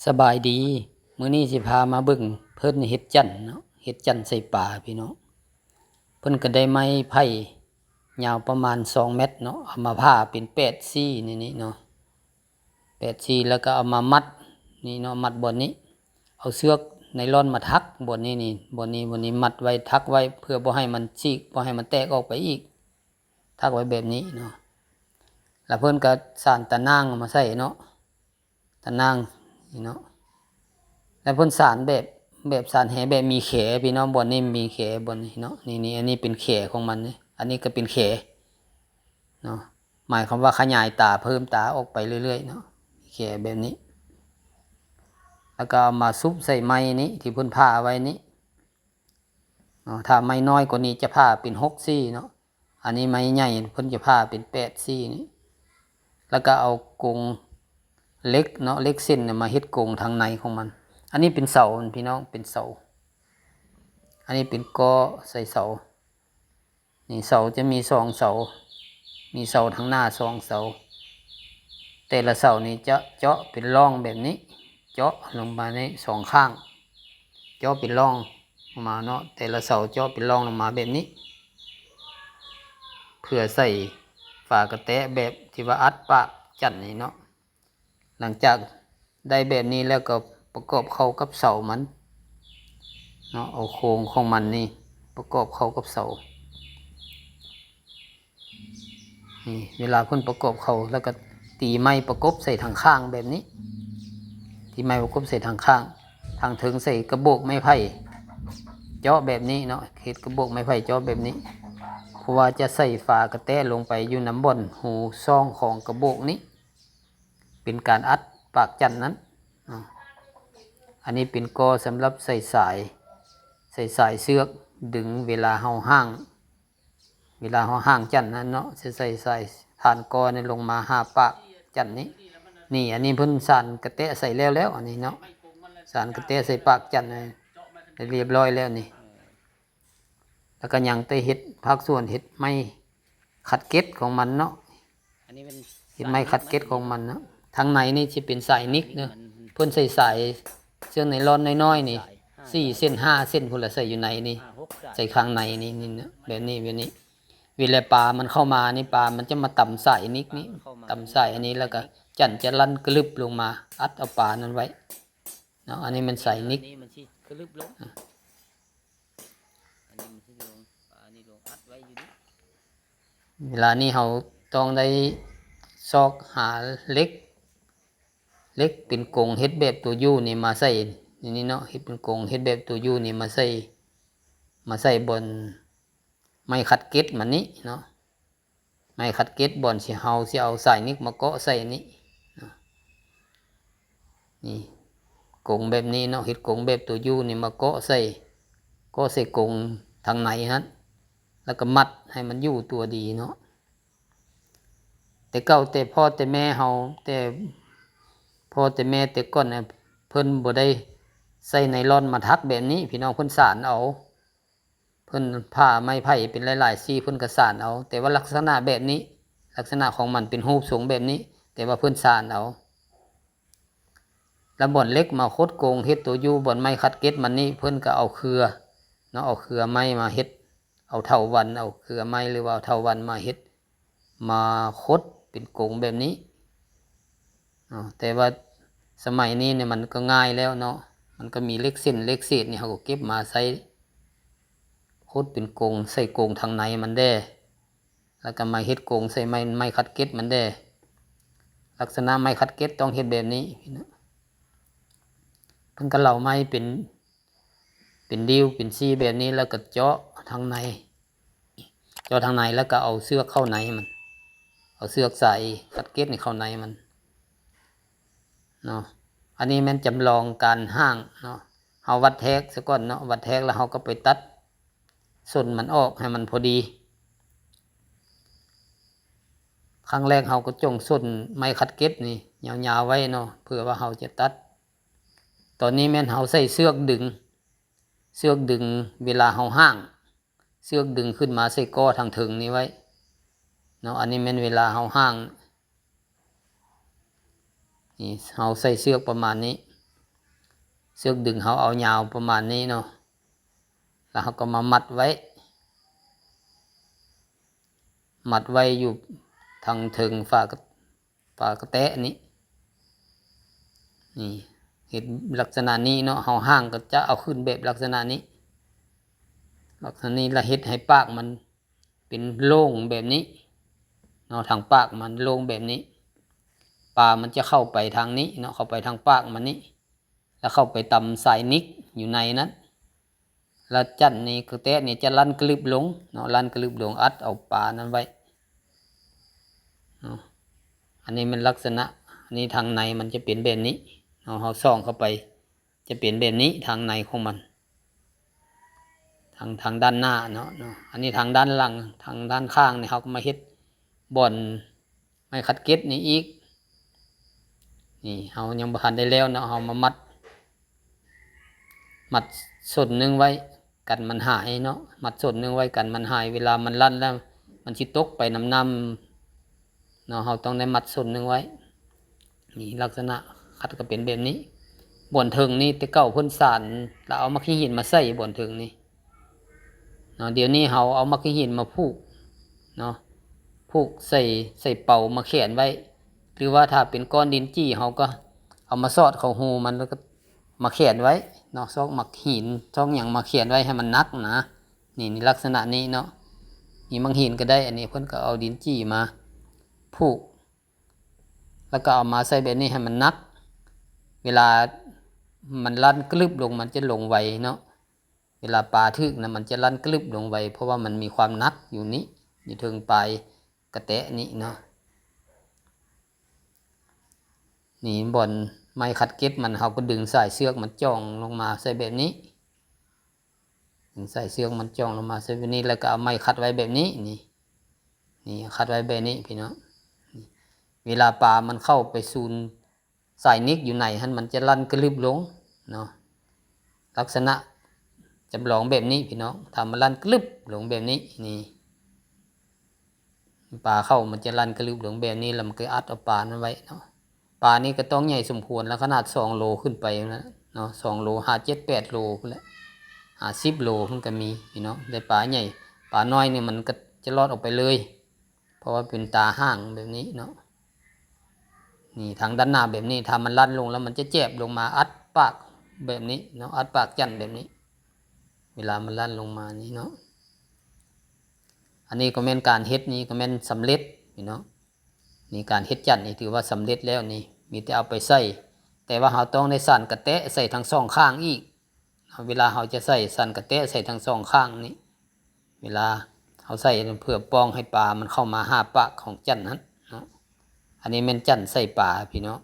ສະບາຍດີ ມື້ນີ້ຊິພາມາເບິ່ງເພິ່ນເຮັດຈັນເນາະ ເຮັດຈັນໃສ່ປາພີ່ນ້ອງ. ເພິ່ນກໍໄດ້ໄມ້ໄຜ່ຍາວປະມານສອງແມັດເນາະ ເອົາມາຜ່າເປັນແປດສີນີ້ ນີ້ເນາະ ແປດສີ ແລ້ວກໍເອົາມາມັດນີ້ເນາະ ມັດບ່ອນນີ້ ເອົາເຊືອກໄນລອນມາຖັກບ່ອນນີ້ນີ້ ບ່ອນນີ້ ບ່ອນນີ້ ມັດໄວ້ ຖັກໄວ້ ເພື່ອບໍ່ໃຫ້ມັນສີກ ບໍ່ໃຫ້ມັນແຕກອອກໄປອີກ ຖັກໄວ້ແບບນີ້ເນາະ. ແລ້ວເພິ່ນກໍສານຕາໜ່າງມາໃສ່ເນາະ ຕາໜ່າງນີ້ເນາະ ແລ້ວເພິ່ນສານແບບ ແບບສານແຫແບບມີແຂພີ່ນ້ອງ ບ່ອນນີ້ມີແຂ ບ່ອນນີ້ເນາະ ນີ້ ນີ້ ອັນນີ້ເປັນແຂຂອງມັນນີ້ ອັນນີ້ກໍເປັນແຂເນາະ ໝາຍຄວາມວ່າຂະຫຍາຍຕາ ເພີ່ມຕາອອກໄປເລື້ອຍໆເນາະ ແຂແບບນີ້ ແລ້ວກໍເອົາມາຊຸບໃສ່ໄມ້ນີ້ ທີ່ເພິ່ນຜ່າໄວ້ນີ້ເນາະ ຖ້າໄມ້ນ້ອຍກວ່ານີ້ຈະຜ່າເປັນຫົກສີເນາະ ອັນນີ້ໄມ້ໃຫຍ່ເພິ່ນຈະຜ່າເປັນແປດສີນີ້ ແລ້ວກໍເອົາກົງເຫຼັກເນາະ ເຫຼັກເສັ້ນນະມາເຮັດກົງທາງໃນຂອງມັນ. ອັນນີ້ເປັນເສົາພີ່ນ້ອງ ເປັນເສົາ ອັນນີ້ເປັນກໍໃສ່ເສົາ ນີ້ເສົາຈະມີສອງເສົາ ມີເສົາທາງໜ້າສອງເສົາ ແຕ່ລະເສົານີ້ຈະເຈາະເປັນຮ່ອງແບບນີ້ ເຈາະລົງມາໃນສອງຂ້າງ ເຈາະເປັນຮ່ອງອອກມາເນາະ ແຕ່ລະເສົາເຈາະເປັນຮ່ອງລົງມາແບບນີ້ ເພື່ອໃສ່ຝາກະແຕະແບບທີ່ວ່າອັດປາກຈັນນີ້ເນາະ. ຫຼັງຈາກໄດ້ແບບນີ້ແລ້ວກໍປະກອບເຂົ້າກັບເສົາມັນເນາະ ເອົາໂຄງຂອງມັນນີ້ປະກອບເຂົ້າກັບເສົາ ນີ້ ເວລາເພິ່ນປະກອບເຂົ້າ ແລ້ວກໍຕີໄມ້ປະກົບໃສ່ທາງຂ້າງແບບນີ້ ຕີໄມ້ປະກົບໃສ່ທາງຂ້າງ ທາງເທິງໃສ່ກະບອກໄມ້ໄຜ່ເຈາະແບບນີ້ເນາະ ເຮັດກະບອກໄມ້ໄຜ່ເຈາະແບບນີ້ ເພາະວ່າຈະໃສ່ຝາກະແຕະລົງໄປຢູ່ນຳບ່ອນຮູຊ່ອງຂອງກະບອກນີ້ ເປັນການອັດປາກຈັນນັ້ນເນາະ. ອັນນີ້ເປັນກໍສຳລັບໃສ່ສາຍ ໃສ່ສາຍເຊືອກດຶງເວລາເຮົາຫ້າງ ເວລາເຮົາຫ້າງຈັນນັ້ນເນາະ ຈະໃສ່ສາຍຜ່ານກໍນີ້ລົງມາຫາປາກຈັນນີ້ ນີ້ ອັນນີ້ເພິ່ນສານກະແຕະໃສ່ແລ້ວໆ ອັນນີ້ເນາະ ສານກະແຕະໃສ່ປາກຈັນໃຫ້ຮຽບຮ້ອຍແລ້ວນີ້ ແລ້ວກໍຍັງແຕ່ເຮັດພາກສ່ວນເຮັດໄມ້ຂັດເກັດຂອງມັນເນາະ ອັນນີ້ແມ່ນ ເຮັດໄມ້ຂັດເກັດຂອງມັນເນາະ. ທາງໃນນີ້ຊິເປັນສາຍນິກເນາະ ເພິ່ນໃສ່ສາຍເຊືອກໄນລອນນ້ອຍໆນີ້ ສາຍຫ້າ ສີ່ເສັ້ນ ຫ້າເສັ້ນພຸ້ນລະ ໃສ່ຢູ່ໃນນີ້ ຫ້າຫົກສາຍ ໃສ່ຂ້າງໃນນີ້ ນີ້ເນາະ ແບບນີ້ ແບບນີ້ ເວລາປາມັນເຂົ້າມານີ້ ປາມັນຈະມາຕຳສາຍນິກນີ້ ປາມັນເຂົ້າມາ ຕຳສາຍອັນນີ້ ແລ້ວກໍຈັນຈະລັ່ນກະລຶບລົງມາ ອັດເອົາປານັ້ນໄວ້ເນາະ. ອັນນີ້ແມ່ນສາຍນິກ ອັນນີ້ມັນຊິກະລຶບລົງ ອາ ອັນນີ້ມັນຊິລົງ ອັນນີ້ລົງອັດໄວ້ຢູ່ນີ້ ເວລານີ້ເຮົາຕ້ອງໄດ້ຊອກຫາເຫຼັກ ເຫຼັກເປັນກົງເຮັດແບບຕົວຢູນີ້ມາໃສ່ໃນນີ້ເນາະ ເຮັດເປັນກົງເຮັດແບບຕົວຢູນີ້ມາໃສ່ ມາໃສ່ບ່ອນໄມ້ຂັດເກັດມັນນີ້ເນາະ ໄມ້ຂັດເກັດບ່ອນທີ່ເຮົາຊິເອົາສາຍນິກມາເກາະໃສ່ນີ້ເນາະ ນີ້ ກົງແບບນີ້ເນາະ ເຮັດກົງແບບຕົວຢູນີ້ມາເກາະໃສ່ ເກາະໃສ່ກົງທາງໃນຫັ້ນ ແລ້ວກໍມັດໃຫ້ມັນຢູ່ຕົວດີເນາະ. ແຕ່ເກົ່າແຕ່ພໍ່ແຕ່ແມ່ເຮົາ ແຕ່ພໍ່ແຕ່ແມ່ແຕ່ກ່ອນນະ ເພິ່ນບໍ່ໄດ້ໃຊ້ໄນລອນມາຖັກແບບນີ້ພີ່ນ້ອງ ເພິ່ນສານເອົາ ເພິ່ນຜ່າໄມ້ໄຜ່ເປັນຫຼາຍໆສີ ເພິ່ນກໍສານເອົາ ແຕ່ວ່າລັກສະນະແບບນີ້ ລັກສະນະຂອງມັນເປັນຮູບຊົງແບບນີ້ ແຕ່ວ່າເພິ່ນສານເອົາ ແລ້ວບ່ອນເຫຼັກມາຂົດກົງເຮັດຕົວຢູ່ ບ່ອນໄມ້ຂັດເກັດມັນນີ້ ເພິ່ນກໍເອົາເຄືອເນາະ ເອົາເຄືອໄມ້ມາເຮັດ ເອົາເຖົາວັນ ເອົາເຄືອໄມ້ ຫຼືວ່າເອົາເຖົາວັນມາເຮັດ ມາຂົດເປັນກົງແບບນີ້ເນາະ. ແຕ່ວ່າສະໄໝນີ້ນີ້ມັນກໍງ່າຍແລ້ວເນາະ ມັນກໍມີເຫຼັກເສັ້ນເຫຼັກເສດນີ້ ເຮົາກໍເກັບມາໃຊ້ ຂົດເປັນກົງ ໃສ່ກົງທາງໃນມັນແດ່ ແລ້ວກໍມາເຮັດກົງໃສ່ໄມ້ ໄມ້ຂັດເກັດມັນແດ່. ລັກສະນະໄມ້ຂັດເກັດຕ້ອງເຮັດແບບນີ້ ເພິ່ນກໍເຫຼົາໄມ້ເປັນ ເປັນດິ້ວເປັນສີແບບນີ້ ແລ້ວກໍເຈາະທາງໃນ ເຈາະທາງໃນ ແລ້ວກໍເອົາເຊືອກເຂົ້າໃນມັນ ເອົາເຊືອກສາຍຂັດເກັດນີ້ເຂົ້າໃນມັນເນາະ. ອັນນີ້ແມ່ນຈຳລອງການຫ້າງເນາະ ເຮົາວັດແທກຊະກ່ອນເນາະ ວັດແທກແລ້ວເຮົາກໍໄປຕັດສົ້ນມັນອອກໃຫ້ມັນພໍດີ. ຄັ້ງແລກເຮົາກໍຈົ່ງສົ້ນໄມ້ຂັດເກັດນີ້ຍາວໆໄວ້ເນາະ ເພື່ອວ່າເຮົາຈະຕັດ. ຕອນນີ້ແມ່ນເຮົາໃສ່ເຊືອກດຶງ ເຊືອກດຶງເວລາເຮົາຫ້າງ ເຊືອກດຶງຂຶ້ນມາໃສ່ກໍທາງເທິງນີ້ໄວ້ເນາະ. ອັນນີ້ແມ່ນເວລາເຮົາຫ້າງ ນີ້ ເຮົາໃສ່ເຊືອກປະມານນີ້ ເຊືອກດຶງເຮົາເອົາຍາວປະມານນີ້ເນາະ ແລ້ວເຮົາກໍມາມັດໄວ້ ມັດໄວ້ຢູ່ທາງເທິງຝາກະ ຝາກະແຕະນີ້ ນີ້ ເຮັດລັກສະນະນີ້ເນາະ ເຮົາຫ້າງກໍຈະເອົາຂຶ້ນແບບລັກສະນະນີ້ ລັກສະນະນີ້ ແລ້ວເຮັດໃຫ້ປາກມັນເປັນໂລ່ງແບບນີ້ເນາະ ທາງປາກມັນໂລ່ງແບບນີ້ ປາມັນຈະເຂົ້າໄປທາງນີ້ເນາະ ເຂົ້າໄປທາງປາກມັນນີ້ ແລ້ວເຂົ້າໄປຕຳສາຍນິກຢູ່ໃນນັ້ນ ແລ້ວຈັນນີ້ ກະແຕະນີ້ຈະລັ່ນກະລຶບລົງເນາະ ລັ່ນກະລຶບລົງ ອັດເອົາປານັ້ນໄວ້ເນາະ ອັນນີ້ແມ່ນລັກສະນະ ອັນນີ້ທາງໃນມັນຈະເປັນແບບນີ້ເນາະ ເຮົາສ່ອງເຂົ້າໄປ ຈະເປັນແບບນີ້ ທາງໃນຂອງມັນ ທາງ ທາງດ້ານໜ້າເນາະ ເນາະ ອັນນີ້ທາງດ້ານຫຼັງ ທາງດ້ານຂ້າງນີ້ ເຮົາກໍມາເຮັດບ່ອນໄມ້ຂັດເກັດນີ້ອີກ ນີ້ເຮົາຍັງບໍ່ທັນໄດ້ແລ້ວເນາະ ເຮົາມາມັດ ມັດສົ້ນໜຶ່ງໄວ້ກັນມັນຫາຍເນາະ ມັດສົ້ນໜຶ່ງໄວ້ກັນມັນຫາຍ ເວລາມັນລັ່ນແລ້ວ ມັນຊິຕົກໄປນຳນ້ຳເນາະ ເຮົາຕ້ອງໄດ້ມັດສົ້ນໜຶ່ງໄວ້ ນີ້ລັກສະນະຂັດກໍເປັນແບບນີ້ ບ່ອນເທິງນີ້ ແຕ່ເກົ່າເພິ່ນສານ ແລ້ວເອົາໝາກຂີ້ຫີນມາໃສ່ບ່ອນເທິງນີ້ເນາະ ດຽວນີ້ເຮົາເອົາໝາກຂີ້ຫີນມາຜູກເນາະ ຜູກໃສ່ ໃສ່ເປົາມາແຂນໄວ້ ຫຼືວ່າຖ້າເປັນກ້ອນດິນຈີ່ ເຮົາກໍເອົາມາສອດເຂົ້າຮູມັນ ແລ້ວກໍມາແຂນໄວ້ເນາະ ຊອກໝາກຫີນ ຊອກຫຍັງມາແຂນໄວ້ໃຫ້ມັນໜັກນະ ນີ້ ນີ້ລັກສະນະນີ້ເນາະ ມີໝາກຫີນກໍໄດ້ ອັນນີ້ເພິ່ນກໍເອົາດິນຈີ່ມາຜູກ ແລ້ວກໍເອົາມາໃສ່ແບບນີ້ໃຫ້ມັນໜັກ ເວລາມັນລັ່ນກະລຶບລົງ ມັນຈະລົງໄວເນາະ ເວລາປາຖືກນະ ມັນຈະລັ່ນກະລຶບລົງໄວ ເພາະວ່າມັນມີຄວາມໜັກຢູ່ນີ້ ຢູ່ເທິງປາຍກະແຕະນີ້ເນາະ ນີ້ບ່ອນໄມ້ຂັດເກັດມັນ ເຮົາກໍດຶງສາຍເຊືອກມັນຈ່ອງລົງມາໃສ່ແບບນີ້ ດຶງສາຍເຊືອກມັນຈ່ອງລົງມາໃສ່ແບບນີ້ ແລ້ວກໍເອົາໄມ້ຂັດໄວ້ແບບນີ້ ນີ້ ນີ້ຂັດໄວ້ແບບນີ້ພີ່ນ້ອງ ນີ້ ເວລາປາມັນເຂົ້າໄປສູນສາຍນິກຢູ່ໃນຫັ້ນ ມັນຈະລັ່ນກະລຶບລົງເນາະ ລັກສະນະຈຳລອງແບບນີ້ພີ່ນ້ອງ ຖ້າມັນລັ່ນກະລຶບລົງແບບນີ້ ນີ້ ປາເຂົ້າມັນຈະລັ່ນກະລຶບລົງແບບນີ້ ແລ້ວມັນກໍອັດເອົາປານັ້ນໄວ້ເນາະ ປານີ້ກໍຕ້ອງໃຫຍ່ສົມຄວນ ແລ້ວຂະໜາດສອງໂລຂຶ້ນໄປນະເນາະ ສອງໂລ ຫາເຈັດແປດໂລພຸ້ນແຫຼະ ຫາສິບໂລມັນກໍມີພີ່ນ້ອງ ໄດ້ປາໃຫຍ່ ປານ້ອຍນີ້ມັນກໍຈະລອດອອກໄປເລີຍ ເພາະວ່າເປັນຕາຫ່າງແບບນີ້ເນາະ ນີ້ທາງດ້ານໜ້າແບບນີ້ ຖ້າມັນລັ່ນລົງແລ້ວມັນຈະແຈບລົງມາອັດປາກແບບນີ້ເນາະ ອັດປາກຈັນແບບນີ້ ເວລາມັນລັ່ນລົງມານີ້ເນາະ ອັນນີ້ກໍແມ່ນການເຮັດນີ້ກໍແມ່ນສຳເລັດພີ່ນ້ອງ ນີ້ການເຮັດຈັນນີ້ຖືວ່າສຳເລັດແລ້ວນີ້ ມີແຕ່ເອົາໄປໃສ່ ແຕ່ວ່າເຮົາຕ້ອງໄດ້ສ້ານກະແຕະໃສ່ທັງສອງຂ້າງອີກ ເວລາເຮົາຈະໃສ່ ສ້ານກະແຕະໃສ່ທັງສອງຂ້າງນີ້ ເວລາເຮົາໃສ່ເພື່ອປ່ອງໃຫ້ປາມັນເຂົ້າມາຫາປາກຂອງຈັນຫັ້ນເນາະ ອັນນີ້ແມ່ນຈັນໃສ່ປາພີ່ນ້ອງ